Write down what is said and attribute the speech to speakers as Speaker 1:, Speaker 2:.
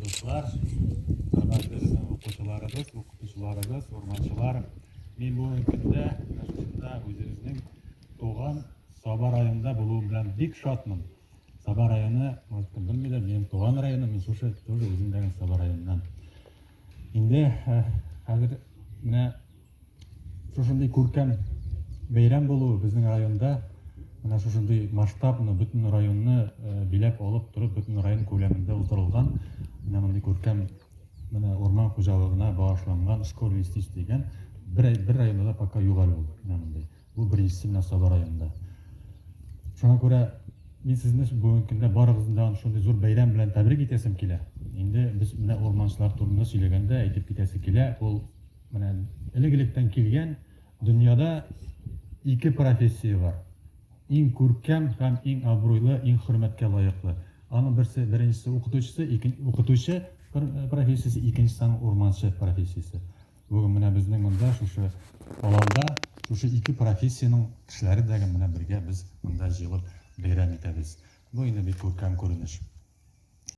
Speaker 1: дуслар, хөрмәтле безнең укучыларыбыз, укытучыларыбыз, урманчылар. Мин бүгенге көндә менә шушында үзебезнең туган Саба районында булуым белән бик шатмын. Саба районы, может, кем белмидер, минем туган районым, мин шушы тоже үзем дә Саба районыннан. Инде э, хәзер менә шушындый күркәм бәйрәм булуы безнең районда менә шушындый масштабны бөтен районны э, биләп алып торып бөтен район күләмендә уздырылган менә мондый күркәм менә урман хуҗалыгына багышланган школьный лесничий дигән бер, бер районда да пока юк әле ул менә мондый. Бу беренчесе менә Саба районында. Шуңа күрә мин сезне бүгенге көндә барыгызны да шундый зур бәйрәм белән тәбрик итәсем килә. Инде без менә урманчылар турында сөйләгәндә әйтеп китәсе килә, ул менә элек-электән килгән дөньяда ике профессия бар. Иң күркәм һәм иң абруйлы, иң хөрмәткә лаеклы. Аның берсе, беренчесе укытучысы, укытучы профессиясе, икенчесе аның урманчы профессиясе. Бүген менә безнең монда шушы аланда шушы ике профессиянең кешеләре дә менә бергә без монда җыелып бәйрәм итәбез. Бу инде бик күркәм күренеш.